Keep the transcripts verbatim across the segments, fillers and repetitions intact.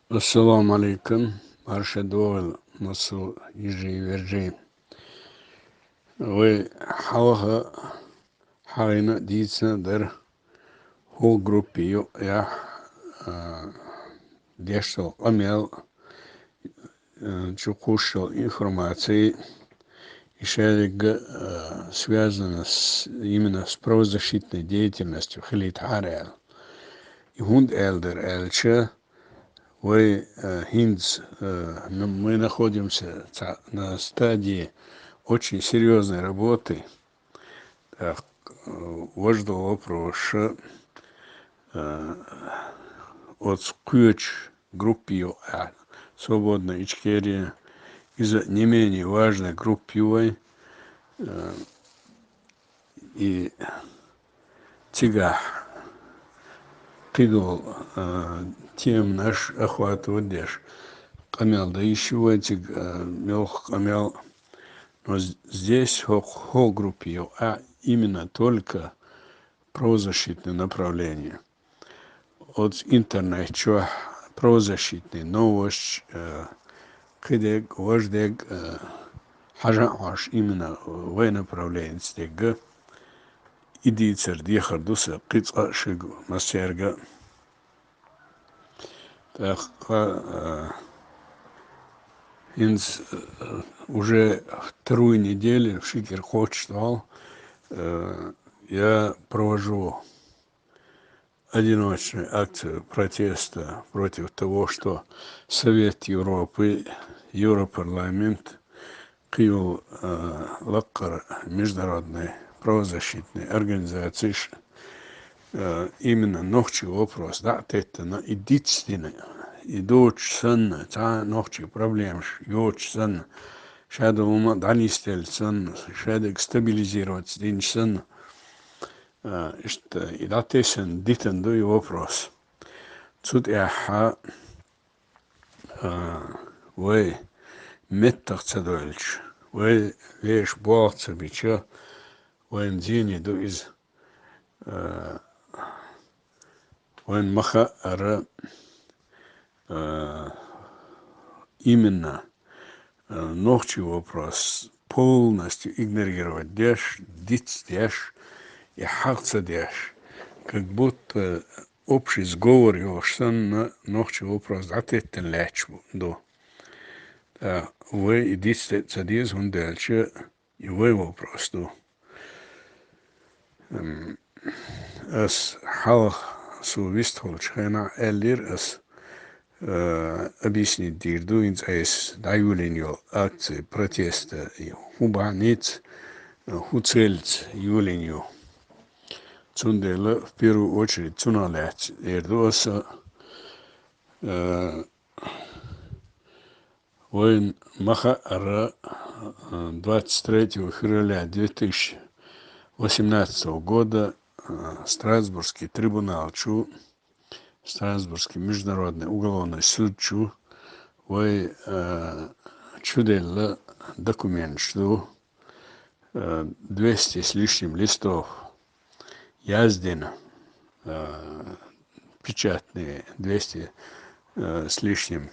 Ассаламу алейкум, марша догӀийла, массо йижи-вержи. Вай хьалха хьагӀина дийцина дар хӀу группа ю, я, а, дешал къамел, а, чу кхушшал информаци, и шаригга, а, связано с, именно с правозащитной деятельностью хилит хьарел. И хӀунда аьлла дара аьлча, вай, а, хӀинца, а, н-, мы находимся ца-, на стадии очень серьёзной работы. Так, э, важдал вопрос, э, оцу кхечу группе ю, а, Свободная Ичкерия, иза не менее важная группа ю вай, э, и цигахь кхидолу, э, теманаш охватывать деш, къамел дан йиш ю вайн цига, э, мелха къамел. Но з-, здесь хӀокху, хӀокху группе ю, а именно только правозащитное направление. Оцу интернет чохь правозащитный новости, э, кхидерг, важдерг, э, хьажа а хьожуш, именно вай направленица дерг, и дийцар дехар ду сан кхин цкъа а шуьга массаьрга. ТӀаккха, э, хӀинца, э, уже вторую неделю ши кӀира кхоччуш долу, э, я провожу одиночную акцию протеста против того, что Совет Европы, Европарламент, кхийолу, э, лаккхара международный правозащитный организацеш, э, именно нохчийн вопрос дӀа а теттина, и дицдина, и доцуш санна, цхьа а нохчийн проблемаш йоцуш санна, шадолу ма дӀанисделла санна, шадерг стабилизировать динчу санна, а, иштта, и дӀатесна дитина ду и вопрос. Цу тӀехь, а, вай меттах ца дойлуш, вай вешан болх ца бича, вайна зене ду иза. А, вайна ма хаъара, а, именно, а, нохчийн вопрос полностью игнорировать деш, дицдеш, и хьагӀ ца деш, как будто общий сговор йолуш санна, нохчийн вопрос дӀатеттина лаьтташ бу-, ду. ТӀаккха вай и дицде а ца деза, хӀунда аьлча и вай вопрос ду. Ам, ас хьалха со вистхуьлучу хенахь аьллера ас, э, объяснить дийр ду, хӀинца айса дӀайолийна йолу акция протеста, и хӀун бахьаница, хӀун цельца йолийна ю. Цундела, в первую очередь, цунах лаьцна эр ду аса, э, вайн ма хаъара, э, двадцать третьего февраля две тысячи восемнадцатого года, э, Страсбургский трибунал чу, Страсбургский международный уголовный суд чу вай, э, чуделла документаш ду, э, двести с лишним листов яздина, э, печатные двести, э, с лишним,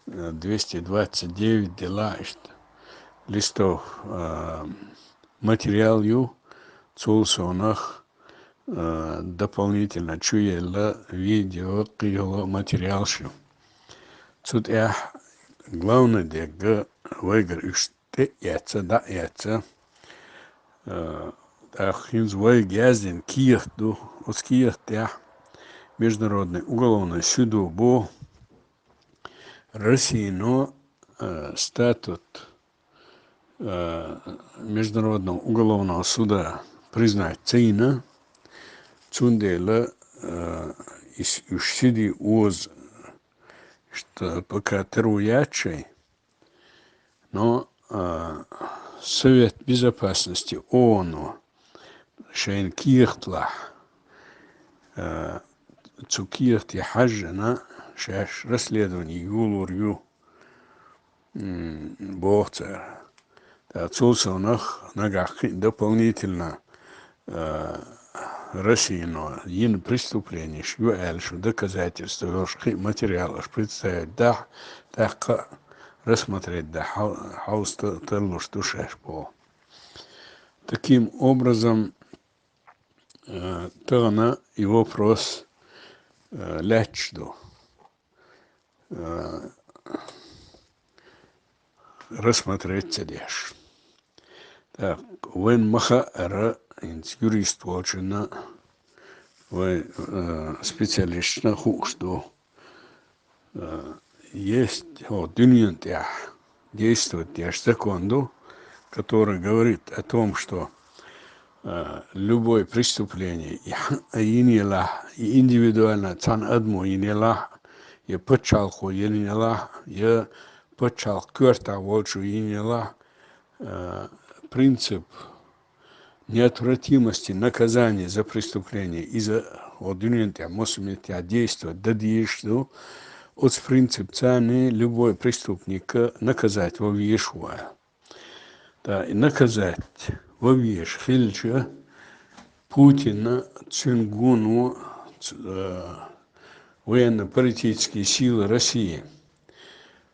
э, двести двадцать девять дела, иштта, листов, э, материал ю, цул совнах, э, дополнительно чуелла видео, кхиоло материалаш ю. Цу тӀехь главный дерг вайгара уьш тӀе а эцна, дӀа а эцна, э, тӀаккха хӀинца вайга яздина кехат ду. Оцу кехат тӀехь Международный уголовный судо боху, Россино, э, статут, э, Международного уголовного суда признать ца йина, цундела, э, и с-, уьш сиди оза, иштта пока таро яц шайн, но, а, Совет Безопасности ООН шайна кехаталахь, а, цу кехате хьаьжжина шаьш расследование йолор ю, м, боху цара. Ткъа цул совнах нагахь кхин дополнительно, а, Россино йина преступленеш ю аьлла шун доказательство йолуш кхин а материалаш представить дахь, тӀаккха а рассмотреть дахь, хьо-, хьовса та-, тарлуш ду шаьш боху. Таким образом, э, тахана и вопрос, э, лаьтташ ду. Э, рассмотреть ца деш. Так, вайн ма хаъара, хӀинца юрист волчунна, вай, э, специалисташна хууш ду. Э, есть, хӀо, дуьнен тӀехь действовать деш закон ду, который говорит о том, что, э, любое преступление, и хьан а йина елахь, и индивидуально цхьана адамо йина елахь, я пачхьалкхо йина елахь, я пачхьалкх коьртахь волчо йина елахь, э, принцип неотвратимости наказания за преступление, иза хӀо дуьнен тӀехь массо меттехь действовать дан дезаш ду, оцу принципца царна любой преступника наказать ван везаш ву. Да, и наказать ван везаш хилча, Путинна, цуьнан гоно, ц-, э, военно-политические силы России,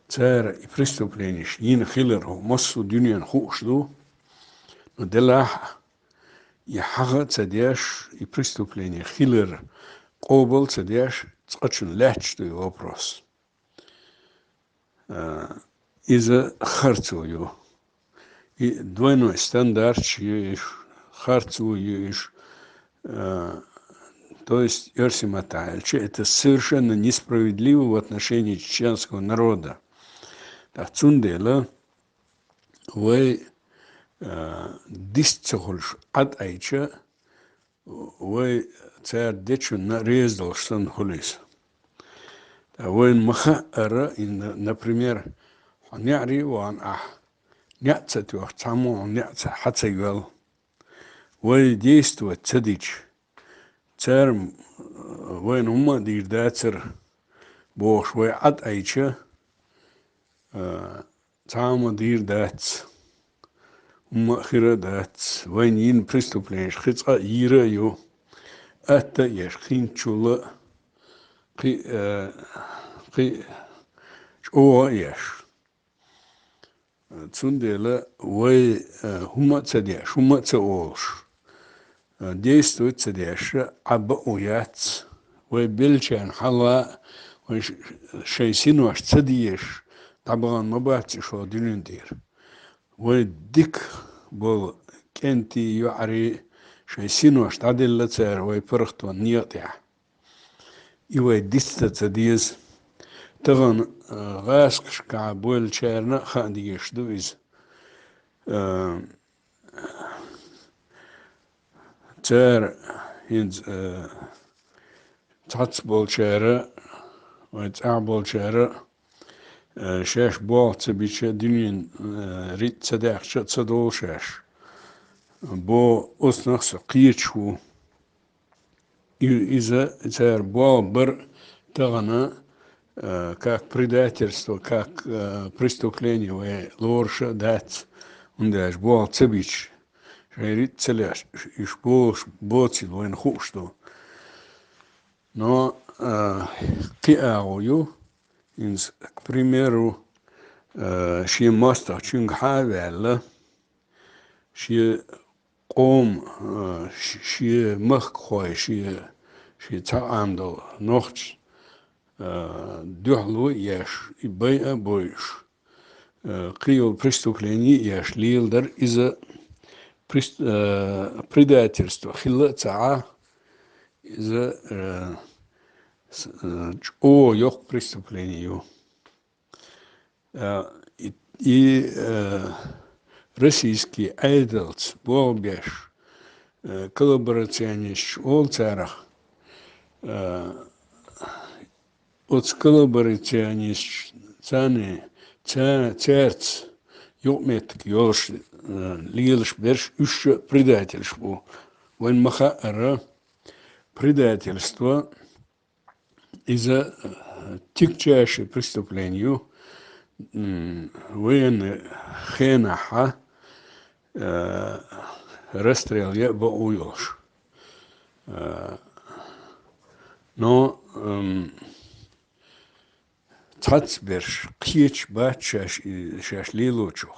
цара и преступленеш йина хилар хӀо массо а дуьненна хууш ду, но делахь а, и хьаха а ца деш, и преступление хилар къобал а ца деш, цкъачунна лаьтташ ду и вопрос. А, иза харцо ю. И двойной стандарт ю иш, харцо ю иш. А, то есть, оьрсийн маттахь аьлча, это совершенно несправедливо в отношении чеченского народа. Так, цундела вай, а, дист ца хуьлуш Ӏад Ӏайча, вай цара дечунна реза долуш санна хуьлу иза. Ткъа вайна ма хаъара, и, на-, например, хьо неӀаре а вахана ахь, неӀ ца тоьхча, цхьаммо хьуна неӀ ца, хьа ца йоьллу. Вай действовать ца дича, цара, м, вайна хӀумма а дийр дацара, бохуш, вай Ӏад Ӏайча, а, цхьа а хӀума дийр дац, хӀумма а хир а дац, вайна йина преступленеш кхин цкъа а йийр а ю, атта а еш, кхин чул а, кхин, э, кхин чӀогӀа а еш. Цундела вай, э, хӀумма а ца деш, хӀумма а ца олуш, действовать ца деш, Ӏа бакъо яц. Вай беллачарна хьалха а, вай ш-, шайн синош ца дезаш, дӀабахана ма бац уьш хӀо дуьнен тӀера. Вай дика болу кӀентий, йоӀарий шайн синош дӀаделла цара вай паргӀатонан некъа тӀехь. И вай диста ца деза. Тахана, а, гӀазкхашкахь бойлучарна а хаа дезаш ду иза. А, цара хӀинца, э, цхьацца болчара, вайн цӀахь болчара, э, шаьш болх ца бича, дуьненан, э, рицкъ ца даьккхича а ца довлу шаьш. Бо, оцунах со кхеташ ву. И-, иза цара болх бар тахана, э, как предательство, как, э, преступление вай лоруш а дац, хӀунда аьлча болх ца бича, шайн рицкъ ца леш, уьш болуш боцийла вайна хууш ду. Но, э, кхин агӀо ю, хӀинца, к примеру, э, шен мостагӀчуьнга хьа а ваьлла, шен къоман, а, ш-, шен махкахой, шен, шен цхьа Ӏамадолу нохча, а, дуьхьало а еш, и байа а бойуш, а, кхин йолу преступление а еш леладар иза прес-, а, предательство хилла а ца Ӏа, иза, а, с-, а, чӀогӀа йоккха преступление ю. А, и, и, э, российский Ӏедалца болх беш, э, коллаборационисташ олу царах, э, оцу коллаборационисташ царна, ца-, цаьрца юкъаметтиг йолуш, э, лелаш берш уьш а предательш бу. Вайн ма хаъара, предательство иза, э, тягчайшее преступление ю, м, военный хенахьа, э, расстрел ян бакъо йолуш. Э, но, эм, цхьацца берш кхеташ бац шаьш, шаьш лелочух.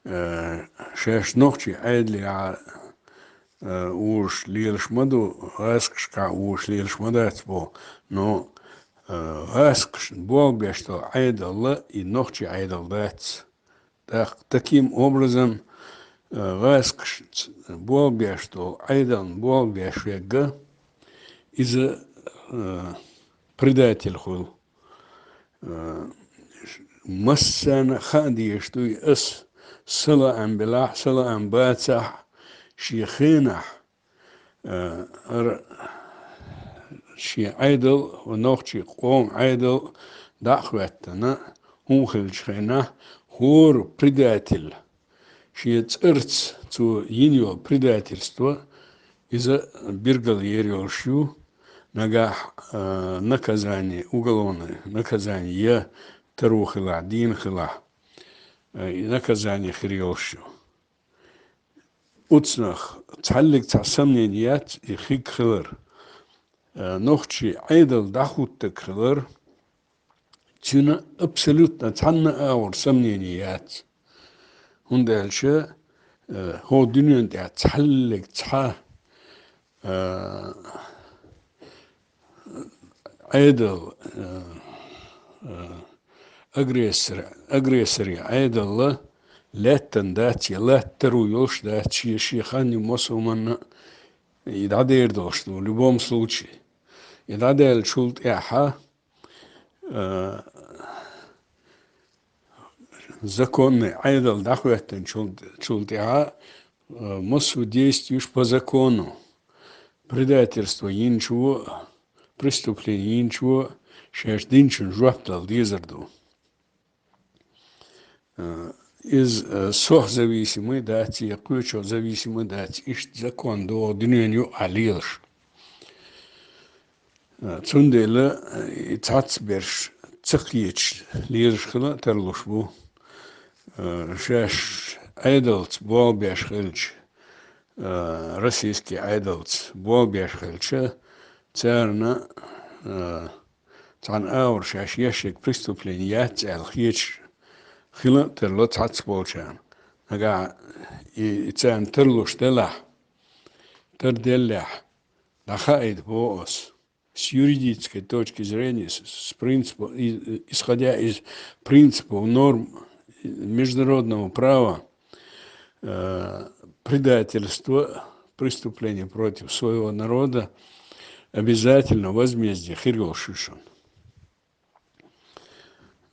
Э, шаьш нохчий Ӏедалехьа, э, уш лелаш ма ду, гӀазкхашкахьа уш лелаш ма дац бо, но, э, гӀазкхашна болх беш дола Ӏедал и нохчий Ӏедал дац. Так, таким образом, э, гӀазкхашца болх беш дола Ӏедална болх беш верг, иза, э, предатель хуьлу. Э, массарна а хаа дезаш ду и ас, са лаам белахь, са лаам бацахь, шен хенахь, э, ара шен Ӏедал, нохчий къоман Ӏедал дӀа а хӀоьттина, хӀума хилча хенахь, хӀора предатель, шен цӀарца цо йина йолу предательство, иза билгал ер йолуш ю, нагахь, э, наказание, уголовное наказание я таро хилахь, дийна хилахь, э, и наказание хир йолуш ю. Оцунах цхьаллиг цхьа сомнение яц и хиг хилар. Э, нохчий Ӏедал дӀахӀуттург хилар, цуьнан абсолютно цхьанна а агӀор сомнение яц. ХӀунда аьлча, э, хӀокху дуьнен тӀехь цхьаллиг цхьа, э, Ӏедал, э, э, агрессор, агрессорийн Ӏедал лаьттина дац я латтар ву йолуш дац, шен, шен хан ю массо а манна и дӀадер долуш ду, в любом случае. И дӀадаьллачул тӀаьхьа, э, законный Ӏедал дӀахӀоьттинчул, чул тӀаьхьа, э, массо а действуешь по закону. Предательство йинчо, преступление йинчо шаьш динчун жоп дала дезар ду. Э, иза, э, сох зависимый дац, я кхечо зависимый дац, иштта закон догӀу дуьнен юкъахь лелаш. Э, цундела, э, и цхьацца берш ца кхеташ лелаш хила а тарлуш бу. Э, шаьш Ӏедалца болх беш хилча, э, российский Ӏедалца болх беш хилча, царна, э, цхьана агӀор шаьш еш ерг преступление яц аьлла хеташ хила а тарло цхьацца болчарна. Нагахь и, и царна тарлуш делахь, тарделлехь, дӀахаийта боху ас. С юридической точки зрения, с, с принципа, и-, исходя из принципов, норм международного права, э, предательство, преступление против своего народа обязательно возмездие хир йолуш ю шуна.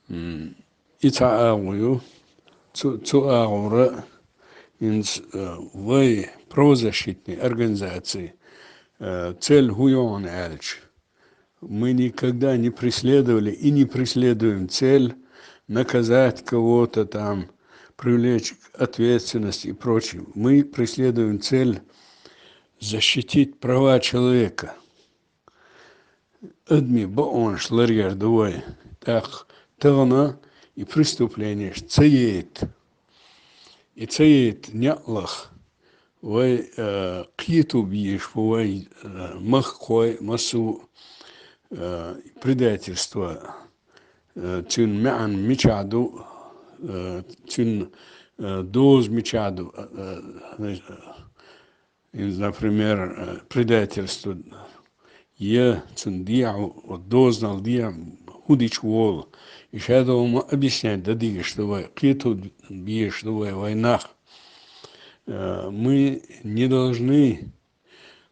М, и цхьа агӀо ю. Цу, цу агӀора хӀинца, э, вай правозащитный организации, э, цель хӀун ю аьлча, мы никогда не преследовали и не преследуем цель наказать кого-то там, привлечь к ответственности и прочее. Мы преследуем цель защитить права человека. Адамийн бакъонаш ларъяр ду вай. ТӀаккха тахана и преступлениеш ца яйта, и ца яйта некъ лаха, вай, э, кхето безаш бу вай, э, махкахой, массо а, э, предательство, э, цуьнан маьӀна мичахь ду, э, цуьнан, э, доза мичахь ду, э, э, например, э, предательство, я цуьнан дехьа, вот, дозанал дехьа хӀун дича волу. И шадолу ма объяснять дан дезаш ду вай, кхето безаш ду вай, вай нах. Э, мы не должны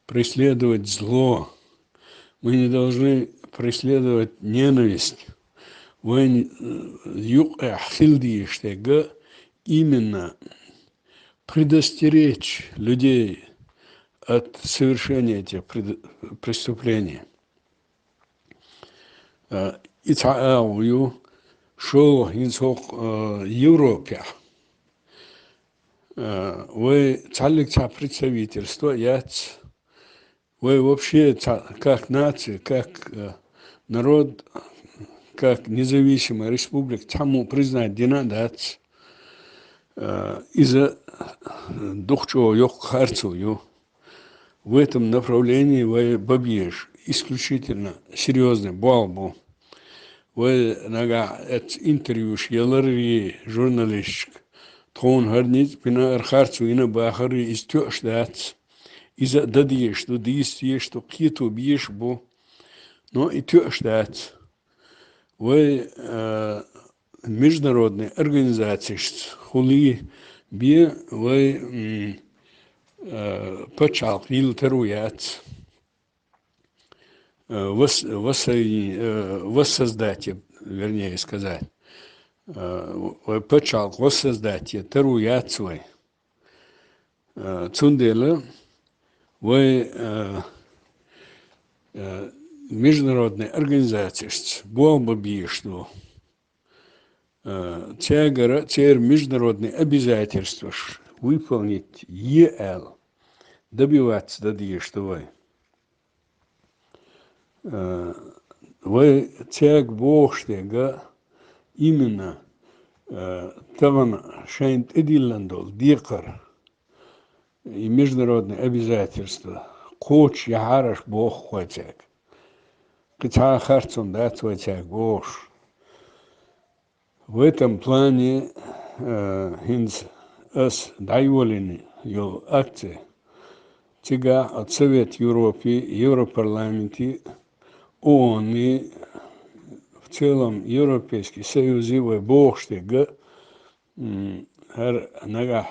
преследовать зло. Мы не должны преследовать ненависть. Вайн, э, юкъехь хила дезаш дерг именно предостеречь людей от совершения этих пред-, преступлений. Э, и цхьа агӀо ю, шолгӀа хӀинца хӀокху, э, Европехь. Э, вай цхьаллиг цхьа представительство яц. Вай вообще цхьа, как нация, как, э, народ, как независимая республика цхьаммо признать дина а дац. Э, иза дукха чӀогӀа йоккха харцо ю. В этом направлении вай бабеш исключительно серьёзный болх бу. Вай нагахь эцу интервьюш яларий журналисташка, тхуна хӀара ницкъ бина, хӀара харцо йина бахарий, иза тоьаш дац. Иза а дан дезаш ду, дийца дезаш ду, кхето безаш бу. Но и тоьаш дац. Вай, э, международный организацешца хули бе вай, м, э, пачхьалкх йилла таро яц. Э, вос-, воссоедин-, э, воссоздать, вернее сказать. Э, вай пачхьалкх воссоздать е таро яц вай. Э, цундела вай, э, э, международный организацешца болх бан безаш ду. Э, цаьргара церан международный обязательстваш выполнить е аьлла, добиваться дан дезаш ду вай. Э, вай цаьрга бохуш дерг именно, э, тахана шайна тӀедиллина долу декхар, и международный обязательства кхочушъяхьара аш боху вай цаьрга. Кхин цхьа а харцо дац вай цаьрга бохуш. В этом плане, э, хӀинца ас дӀайолийна йолу акци, цигахь оцу Совет Европы, Европарламенты, ООНы, в целом Европейский Союзы вай бохуш дерг, м, хӀара нагахь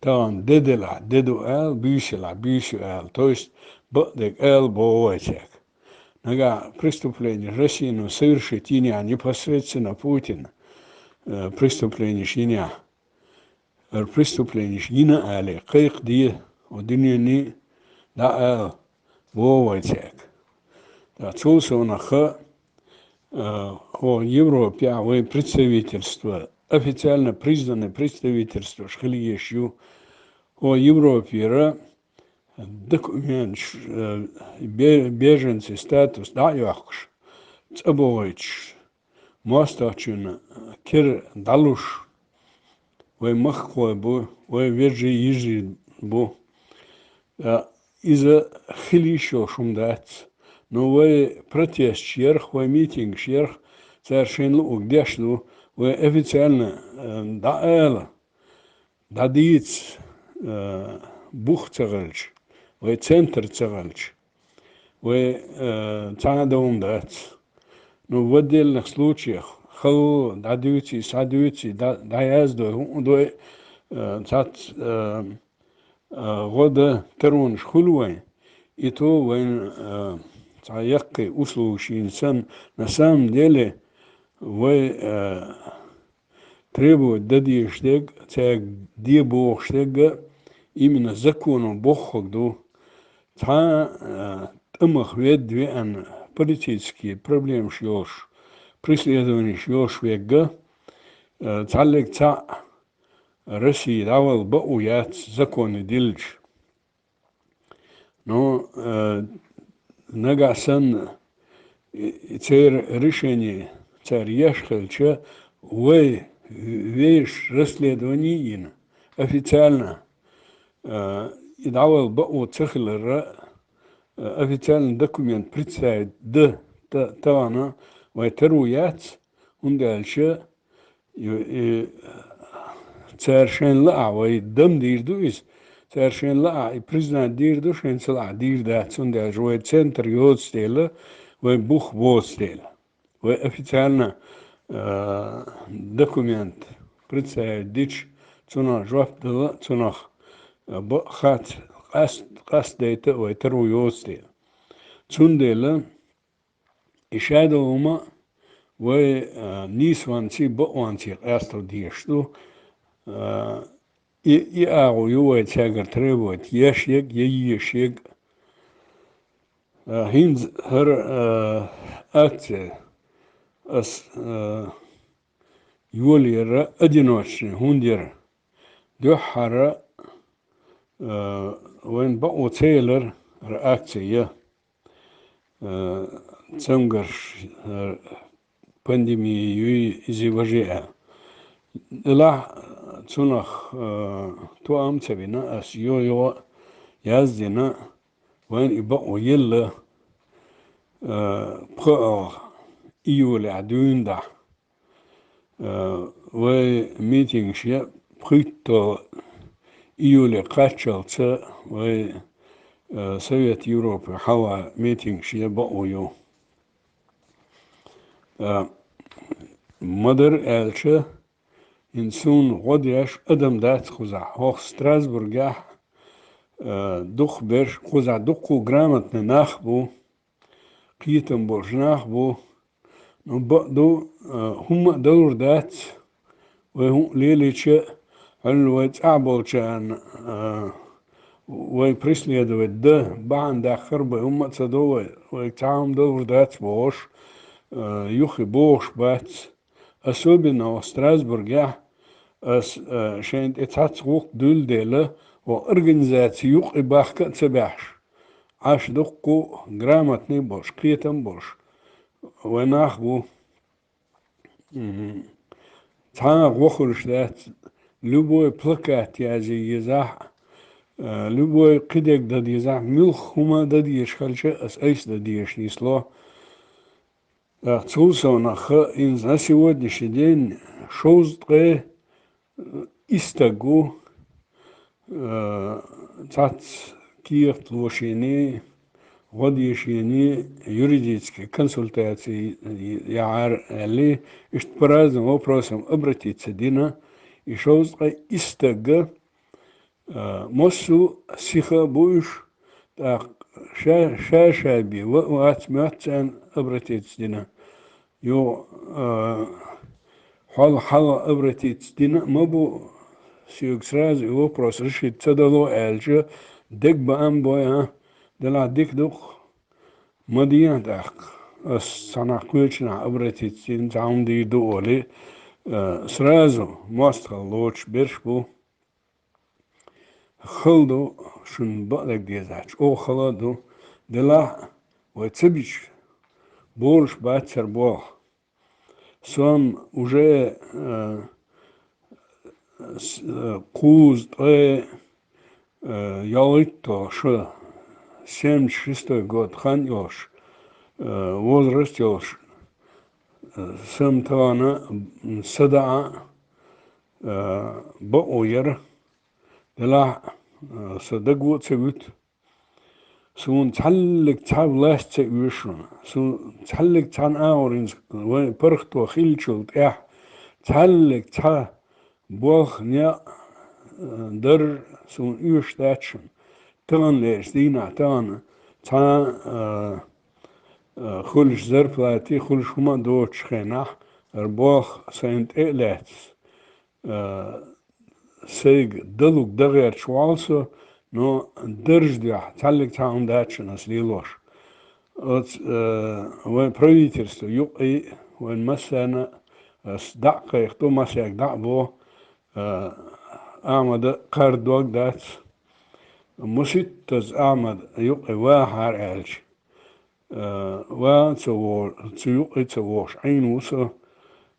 тахана де делахь де ду аьлла, буьйса елахь буьйса ю аьлла. То есть бакъдерг аьлла боху вай цаьрга. Нагахь преступление России, ну, совершить йинехь непосредственно Путин, э, преступленеш йинехь, хӀара преступленеш йина алий, кхайкхаде, о, дуьненна дӀаала боху вай цаьрга. Ткъа цул совнаха, э, хӀо Европехь вай представительство, официально признанный представительствош хила езаш ю. ХӀо Европера документаш, э, бе-, беженцы статус дӀа а йоккхуш, цӀа бохуьйтуш, мостагӀчунна кира дӀалуш, вай махкахой бу, вай вежарий, йижарий бу. Э, иза хила йиш йолуш хӀума дац. Но вай протесташ ярх, вай митингаш ярх, цара шайна луург деш ду, вай официально, э, дӀаала, дӀадийца, э, бух ца хилча, вай центр ца хилча, вай, э, цхьа а дан хӀума дац. Ну, в отдельных случаях, хала дӀадуьйций, схьадуьйций, дӀа-, дӀаяздой, хӀун а дой, э, цхьацца, э, э, гӀо дан таронаш хуьлу вайн. И то вайн, э, цхьа яккхий услугаш йина санна, на самом деле, вай, э, требовать дан дезаш дерг, цаьрга де бохуш дерг а именно законо бохург ду. Цхьа а, э, тӀамах ведда веана, политический проблемаш йолуш, преследованиш йолуш верг а, э, цхьаллиг цхьаъ России дӀавала бакъо яц, законе диллича. Ну, э, нагахь санна, и, и церан решение цара еш хилча, вай вешан расследование а йина, официально, э, и дӀавала бакъо ца хиларна, э, официально документ представить дан та-, тахана вай таро яц, хӀунда аьлча, И, и, цара шайна лаахь вай дам дийр ду иза. Цара шайна лаахь и признать дийр ду, шайна ца лаахь дийр дац, цундела вай центр йоцу дела, вай бух боцу дела. Вай официально, э, документ представить дича, цунах жоп дала, цунах, э, бакъ хац, къаст-, къастадайта а вай таро йоцу дела. Цундела И шадолу хӀума вай, а, нийсонций, бакъонций къастор дезаш ду. А, и, и агӀо ю вай цаьргара требовать еш ерг, я езаш ерг. А, хӀинца хӀара, а, акция ас, а, йолаярра одиночный хӀунда яра. Дуьххьара, а, вайн бакъо ца елара хӀара акция я. Э, цамгарш, э, пандеми юй иза важа а. Делахь цунах, э, тоам ца бина, ас йо-йо яздина, Вайна и бакъо елла, э, пхоагӀа июлехь дуьйна дахь. Э, вай митингаш я пхуьйттал июле кхаччалца, вай, э, Совет Европы хьалха митингаш я бакъо ю. Э, ма-дарра аьлча, хӀинца суна гӀо деш адам дац кхузахь. ХӀокху Страсбургехь, э, дукхахберш, кхузахь дуккха а грамотный нах бу, кхетам болуш нах бу. Ну, бакъду, э, хӀумма а далур дац, вай хӀуъа лелийча, хьуьлла вай цӀахь болчарна, э, вай преследовать дан бахьана даккхар бен хӀумма а ца до вай, вайга цхьа хӀума далур дац бохуш, э, юххе бохуш бац. Особенно оха Страсбургехь ас, э, шайна тӀе цхьацца гӀуллакх дуьллу дела, оха организаци юккъе бахка а ца баьхьаш, Ӏаш дуккха а грамотный болуш, кхетам болуш вай нах бу. Мгм. Цхьа а гӀо хуьлуш дац, любой плакат язе езахь а, э, любой кхидерг дан дезахь а, муьлхха хӀума дан дезаш хилча, ас айса дан дезаш нисло. ТӀаккха цул совнаха, хӀинца на сегодняшний день шовзткъе исс стаг ву, э, цхьацца кехаталошийний, гӀо дешийний юридический консультаций яхьара аьлла, иштта по разным вопросам обратиться дина, и шовзткъе исс стагга, э, массо а сиха а бу уьш, тӀаккха ша, ша-ша бен ва а вац моьтту царна обратиться дина. Юха, э, хьал, хьалха обратиться дина а ма бу, соьга сразу и вопрос решить ца дало аьлча, дегабаам бой, а, делахь дика ду-кх, ма дехьа тӀаккха. Ас цхьанхьа кхечанхьа обратиться дина, цхьа хӀума дийр ду олий, э, сразу мостагӀалла лоцуш берш бу. Хала ду, шуна бакъдерг дезахь, чӀогӀа хала а ду, делахь а вай ца бича болуш бац хӀара болх. Со-м уже, э, с-, э, кхузткъе, э, ялхитта шо, семьдесят шестой год хан йолуш, э, возраст йолуш, э, сан тахана, м, садаӀа, э, бакъо яра, делахь а, э, сан даго а ца вуьту. Суна цхьаьллиг цхьа власть ца оьшу шуна. Суна цхьаьллиг цхьана агӀор хӀинца вайн паргӀато хиллачул тӀаьхьа цхьаьллиг цхьа болх, некъ, э, дар суна оьшуш дац шуна. Таханлерчу дийнахь тахана цхьа, э, э, хуьлуш зарплати, хуьлуш хӀума а доцучу хенахь, хӀара болх сайна тӀе а лаьцна, э, сайга далург дан гӀерташ волу со, но даржа дуьхьа цхьаьллиг цхьа хӀума дац шуна ас лелош. Оцу, э, вайн правительство юккъе, вайн массарна а ас дӀа а кхайкхадо, массаьрга дӀа а боху, э, Ахьмада кхарда дог дац. Муситтаза Ахьмад юккъе вахахьара аьлча, э, ван а ца во-, цу юккъе а ца вогӀуш Ӏийна ву со,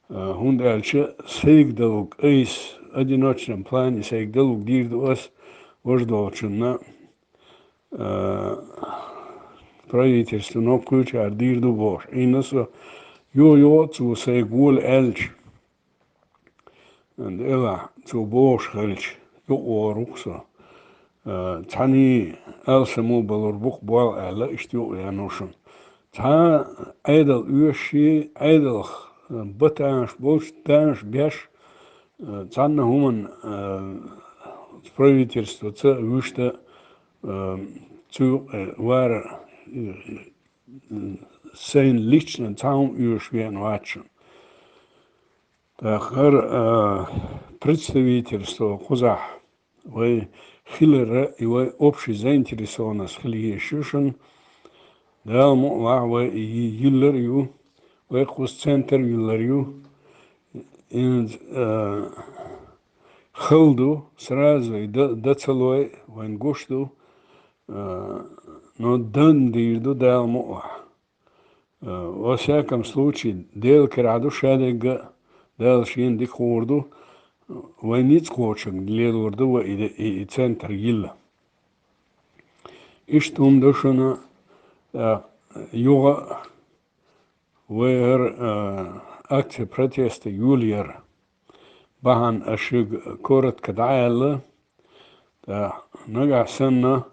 э, хӀунда аьлча сайга далург айса, одиночном плане сайга далург дийр ду ас, важа долчунна, э, правительствано, кхечара дийр ду бохуш Ӏийна со, юха-юха а цо сайга вола аьлча, делахь, цо бохуш хилча, юкъавогӀур ву-кх со. Э, цхьаьний алсамо балур бу-кх болх аьлла, иштта юкъавеана ву шуна. Цхьа Ӏедал оьшуш, Ӏедалх, э, батанаш болчу, танаш беш, э, цхьанна хӀуманна, э, правительствоца вуьшта, э, цу юкъе вара, э, сайна лично цхьа хӀума оьшуш веана вац шуна. ТӀаккха хӀара, а, представительство кхузахь вай хиларан и вай общий заинтересованность хила езаш ю шуна. Дала мукъалахь, вай и йиллар а ю, вай кхуза центр а йиллар ю. ХӀинца, а, хала ду, сразу и дан, дан ца лой, вайна гуш ду, а, но дан дийр ду Дала мукъалахь. Э, во всяком случае, Делан карахь ду шадерг а, Дала шена дика хуур ду, вайн ницкъ кхочург лелор ду вай и, и, и центр йилла. Иштта хӀума ду шуна, а, юха вай хӀара, а, акция протеста йолаяр. Бахьана аш шуга коротко дӀааьлла, ТӀаккха нагахь санна,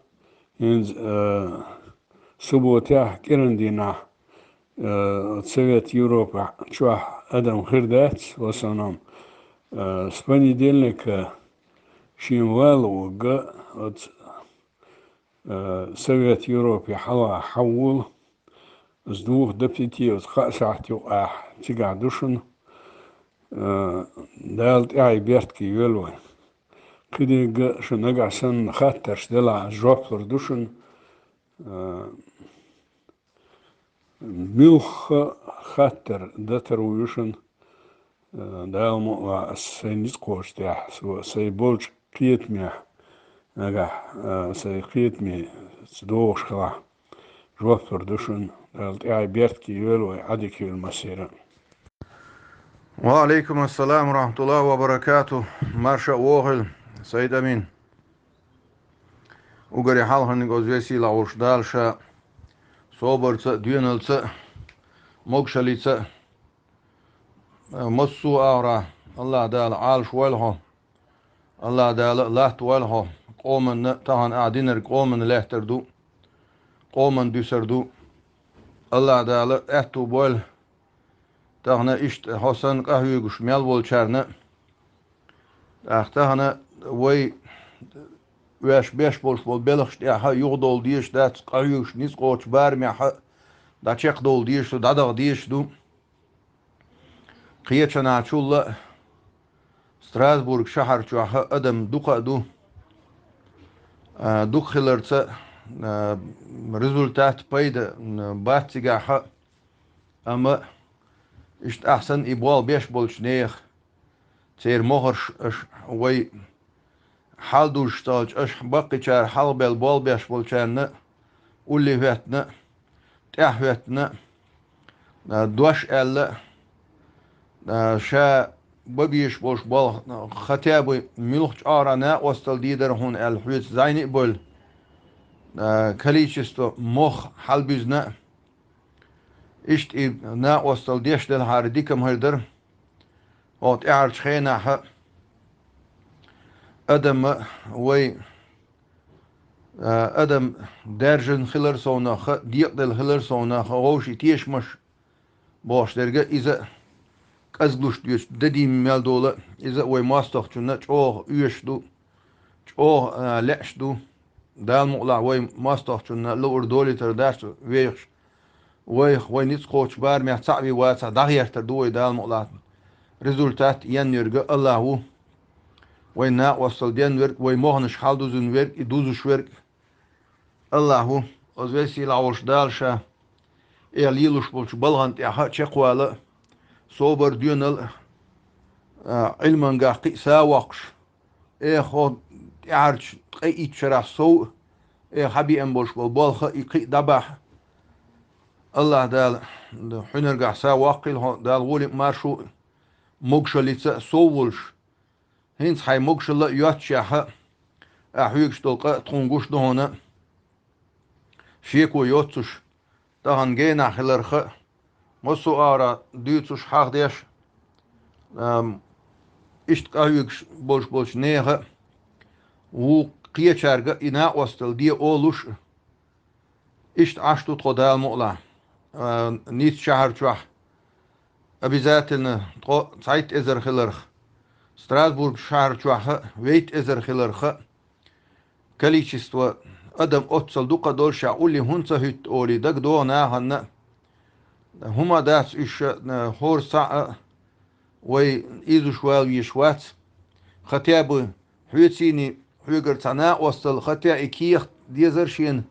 хӀинца, э, субботехь, кӀирандийнахь, э, Совет Европа чохь адам хир дац, в основном, э, с понедельника шен вала вугга, оцу, э, Совет Европе хьала хьаввул, с двух до пяти, оцу кхаа сахьт юкъахь цигахь ду шуна, э, Дала тӀаьхье беркате йойла вай. Кхидерг шу нагахь санна хаттарш делахь, жоп лур ду шуна. Э, муьлхха хаттар датар ву ю шуна, э, Дала мукъалахь, ас сайн ницкъ кхочу тӀехь, со сайн болчу кхетамехь, нагахь, э, сайн кхетаме догӀуш хилахь, жоп лур ду шуна. Дала тӀаьхье беркате йойла вай, Ӏадика йойла массеран а. Ва алейкум ассалам ва рахматуллахи ва баракату. Марша а вогӀийла, Сайд Амин. Уггаре хьалхарниг оцу весийлахь волуш Дала ша собарца а, доьналца а, могушаллица а, массо а агӀора Аллах Дала Ӏалашвойла хьо. Аллах Дала латтавойла хьо, къоманна, тахана ахь динарг къоманна лаьттар ду, къоманна дуьсур ду. Аллах Дала аьтту бойла тахана иштта хьо санна къахьоьгуш мел волчарна. ТӀаккха тахана вай оьш беш болуш болу белхаш тӀехь а юхадовла дезаш дац, къахьоьгуш ницкъ кхочу барамехь а дӀачекхдовла дезаш ду, дӀадаха дезаш ду. Кхечанхьачул а Страсбург шахьар чохь а адам дукха а ду. А, дукха хиларца а, результат, пайда, м, бац цигахь а, амма иштта ахь санна и болх беш болчу нехан, церан мохарш аша вай хьалдузуш ца хилча, аша баккхийчара хьалхабелла болх беш болчарна улле хӀоьттина, тӀаьхьа хӀоьттина, а, дош аьлла, а, ша бан безаш болуш болу, а, хотя бы муьлххачу агӀора накъосталла дийр дара хьуна аьлла, хьоьца зӀене а бевлла, а, количество мох хьалабуьзна а. Иштта и накъосталла деш делахьара дика ма хир дара. ХӀокху тӀаьхьарчу хенахь а адам а вай, а, адам даьржина хилар совнаха, декъаделла хилар совнаха, вовшийн тешамаш бохуш дерг а, иза а кӀезиг луш доьцу дадийна мел долу а, иза а вай мостагӀчунна чӀогӀа оьшуш ду, чӀогӀа, а, лаьаш ду. Дала мукъалахь, вай мостагӀчунна луур долуьйтур дац вехаш. Вайх, вай ницкъ кхочу барамехь цхьаъ вен вацахь, дӀахӀоьттур ду вай, Дала мукъалахь. Результат енна верг а Аллах ву. Вайн накъосталла денна верг а, вай моханаш хьалдузина верг а, и дузуш верг а Аллах ву. Оцу весийлахь волуш Дала ша, э, лелош болчу балхана тӀехь а чекхвала а, собар, доьналла а, а, Ӏилманехь кхин а са воккхуш, э, хӀокху тӀаьхьарчу ткъе итт шарахь сов а, э, хьан беана болуш болу болх а, и кхин а дӀабахьа. Аллах Дала хьуьнаргахь са воккхийла хьо, Дала гӀоле а, маршо а, могушаллица а сов волуш. ХӀинца хьайн могушалла а йоццушехь а, ахь хьоьгуш долу къа а тхуна гуш ду хьуна, шеко йоццуш, тахана генахь хиларх а, массо а агӀора дуьйцуш, хьахдеш, ам, иштта къахьоьгуш болуш болчу нехан а, вукху кхечаьрга а и накъосталла де олуш а. Иштта Ӏаш ду тхо, Дала мукъалахь, а, Ницца шахьар чохь обязательно тхо цхьайтта эзар хиларх, Страсбург шахьар чохь а вейтта эзар хиларх а. Количество адам оццул дукха долуш, ша улле хӀунда ца хӀуьтту олий дагадогӀу нахана а. ХӀума дац уьш, а, хӀора схьа а вай изуш вала везаш вац. Хотя бы хьоьцийний хьоьгара цхьа накъосталла, хотя и кехат дезар шена,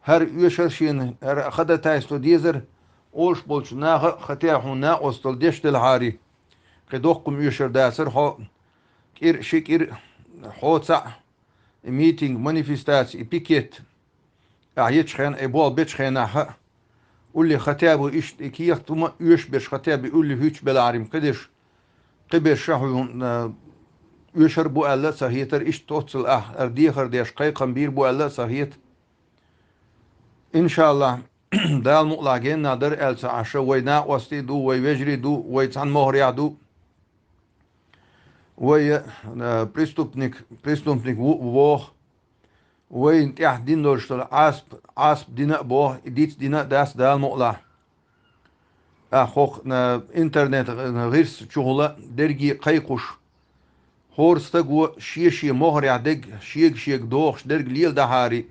хӀара оьшар шена, хӀара ходатайство дезар, олуш болчу наха а, хотя хьуна накъосталла деш делахьарий, кхин доккха-м оьшар дацара хьо, кӀира, ши кӀира, хьо цхьаъ, и митинг, манифестаци, и пикет, ахь ечу хенахь, и болх бечу хенахь а, улле хотя бы иштта и кехат хӀума оьшуш берш, хотя бы улле хӀуьттуш белахьарий, кхидерш, кхиберш ша хьуна, а, оьшар бу аьлла а ца хетара, иштта оццул ахь хӀара дехар деш кхайкхам бийр бу аьлла а ца хета. Иншаллахь, Дала мукъалахь генна дара аьлла ца Ӏаш, вай накъостий ду, вай вежарий ду, вай цхьана могӀарехь ду, вай, э, преступник, преступник ву, воху, вайна тӀехь дина долуш долу Ӏазап, Ӏазап дина а боху, и диц дина а дац Дала мукъалахь. А хӀокху, э, интернет, э, гӀирс чухула дерриге кхайкхуш, хӀора стаго шен-шен могӀарехь дерг, шега-шега догӀуш дерг леладахьара,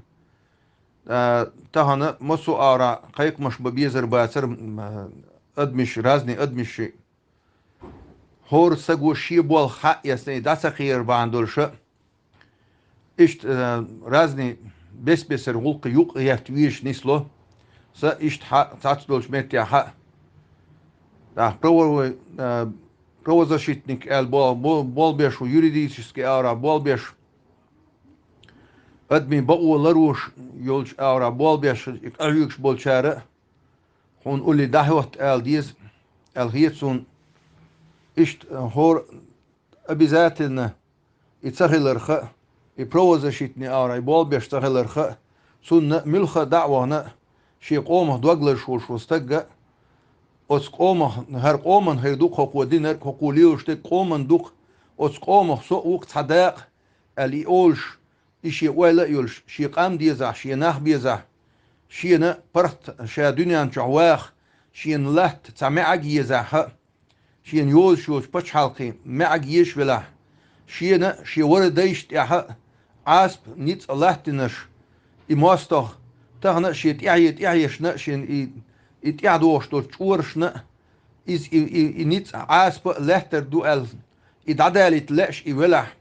а, тахана массо а агӀора кхайкхамаш бан безар бацара, м, а, адамаш, разный адамаш. ХӀора стаго шен болх хьаэцна и дӀа ца кхерар бахьана долуша, иштта, а, разный бес-бесара гӀуллакх юкъа гӀерта везаш нисло, сан иштта хьа, цхьацца долчу меттехь хьа. ТӀаккха право-, а, правозащитник аьлла бо-, бо-, болх беш ву, юридический агӀора болх беш, адамийн бакъо ларъеш йолчу агӀора болх беш, и къахьоьгуш болчара а, хьуна улле дӀахӀотта ала деза, аьлла хета суна. Иштта, а, хӀора обязательно и ца хиларх а, и правозащитный агӀора и болх беш ца хиларх а, цунна муьлхха а дӀа а вахана, шен къомах дог лазаш волуш волу стаг а, оцу къомах, хӀара къоман хир ду-кх хӀокхо динарг, хӀокхо лелош дерг къоман ду-кх, оцу къомах со а ву-кх цхьа дакъа, аьлла и олуш, и шен ойла а йолуш, шен къам дезахь, шен нах безахь, шена паргӀат ша дуьнен чохь ваха, шена латта цхьа маьӀаг езахь а, шена йозуш йолчу пачхьалкхийн маьӀаг езаш велахь, шена шен вара дайшна тӀехь а Ӏазап, ницкъ латтинарш, и мостагӀа тахана а шен тӀаьхье-тӀаьхьешна а, шен и, и тӀаьхьа догӀуш долчу чкъурашна а, иза и, и, и ницкъ Ӏазап а лаьттар ду аьлла, и дӀадалийта лаьаш и велахь,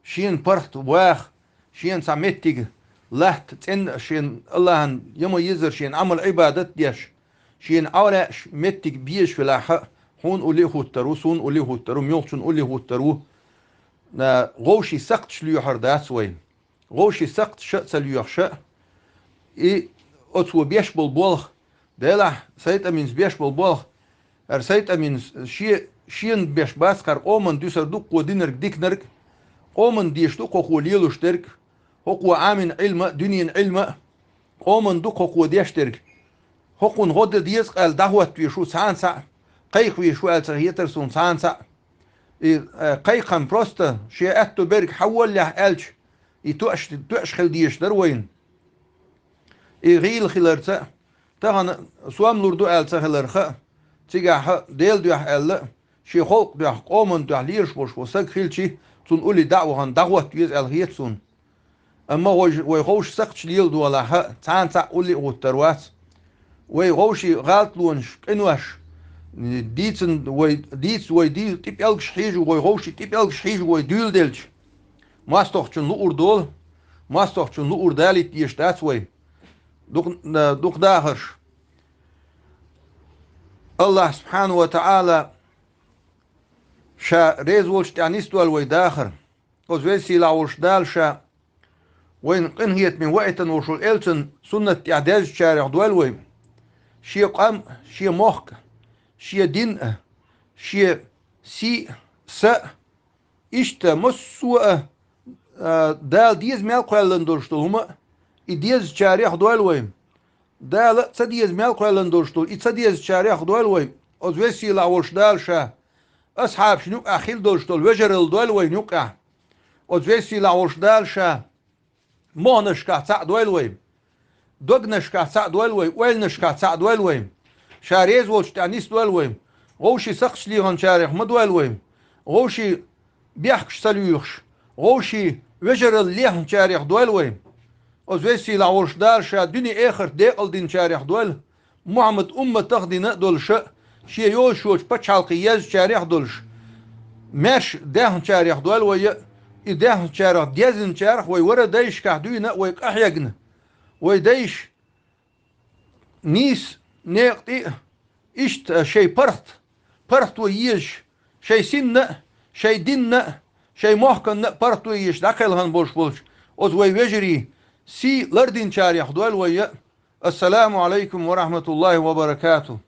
шена паргӀат ваха, шена цхьа меттиг латта, цӀена а шена Аллахьан яма езар шена Ӏамал-Ӏибадат деш, шена Ӏа лаьаш меттиг безаш велахь а, хьуна улле а хӀуттур ву, суна улле а хӀуттур ву, муьлххачунна улле а хӀуттур ву. А, вовшийн сакхташ лоьхур дац вай. Вовшийн сакхташ а ца лоьхуш а, и оцо беш болу болх, делахь, сайтӀаминца беш болу болх, хӀара сайтӀамин шен, шена беш бац, хӀара къоман дуьсур ду-кх хӀокхо динарг, диканарг, къоман дезаш ду-кх хӀокхо лелош дерг, хӀокхо Ӏамийна Ӏилма а, дуьненан Ӏилма а, къоман ду-кх хӀокхо деш дерг. ХӀокхунна гӀо дан деза-кх аьлла дӀахӀоттавеш ву цхьана цхьаъ, кхайкхавеш ву аьлла ца хетара суна цхьана цхьаъ. И, э, кхайкхам просто шен аьтту берг хьан воллехь аьлча, и тоьаш, тоьаш хила дезаш дара вайна. И гӀийла хиларца а, тахана сом лур ду аьлла ца хиларх а, цигахь а Делан дуьхьа аьлла а, шен халкъан дуьхьа, къоман дуьхьа лелаш волуш волу стаг хилчи, цунна улле дӀа а вахана, дӀахӀотта веза аьлла хета суна. Амма вай, вай вовшийн сакхташ леладолахь а, цхьана цхьаъ улле а хӀуттур вац. Вай вовшийн гӀалатлонаш, къинош, дийцина вай, дийца вай ди-, тӀепӀелгаш хьийжа, вай вовшийн тӀепӀелгаш хьийжа вай дуьйладелча, мостагӀчунна луур долу, мостагӀчунна луур далийта дезаш дац вай. Дукха, дукха дахарш. Аллахь субхьанаху ва таӀала ша реза волчу тӀехь нисдойла вай дахар. Оцу веза-сийлахь волчу Дала ша вайна къинхетаме ваийтина волуш волу элчан суннат тӀехь даьзначарех дойла вай. Шен къам, шен мохк, шен дин а, шен сий а, са а, иштта массо а, а, Дала деза мел кхоьллина долуш долу хӀума а, и дезачарех дойла вай. Дала а ца деза мел кхоьллина долуш долу, и ца дезачарех дойла вай. Оцу веза-сийлахь волчу Дала ша асхьабашна юкъахь хила долуш долу вежаралла дойла вайна юкъахь. Оцу веза-сийлахь волчу Дала ша моханашкахь цхьаъ дойла вай. Догнашкахь цхьаъ дойла вай, ойланашкахь цхьаъ дойла вай. Ша реза волчу тӀехь нисдойла вай. Вовшийн сакхташ леханчарех ма дойла вай. Вовшийн бехкаш ца лоьхуш, вовшийн вежаралла лехначарех дойла вай. Оцу веза-сийлахь волчу Дала ша дуьне-эхарт декъалдинчарех дойла. Мухьаммад умматах дина а долуш а, шен йозуш йолчу пачхьалкхе езначарех а долуш, маьрша даьхначарех дойла вай а, и даьхначарах, дезначарах вай вара дайшкахь дуьйна а вай къахьегна. Вай дайша нийса некъа тӀе а, иштта шайн паргӀат, паргӀато езаш, шайн синна а, шайн динна а, шайн мохканна а паргӀато езаш дӀакхелхина болуш болчу оцу вай вежарийн сий лардинчарех дойла вай а. Ассаламу Ӏалайкум ва рахьматуллахӀи ва баракатухӀ.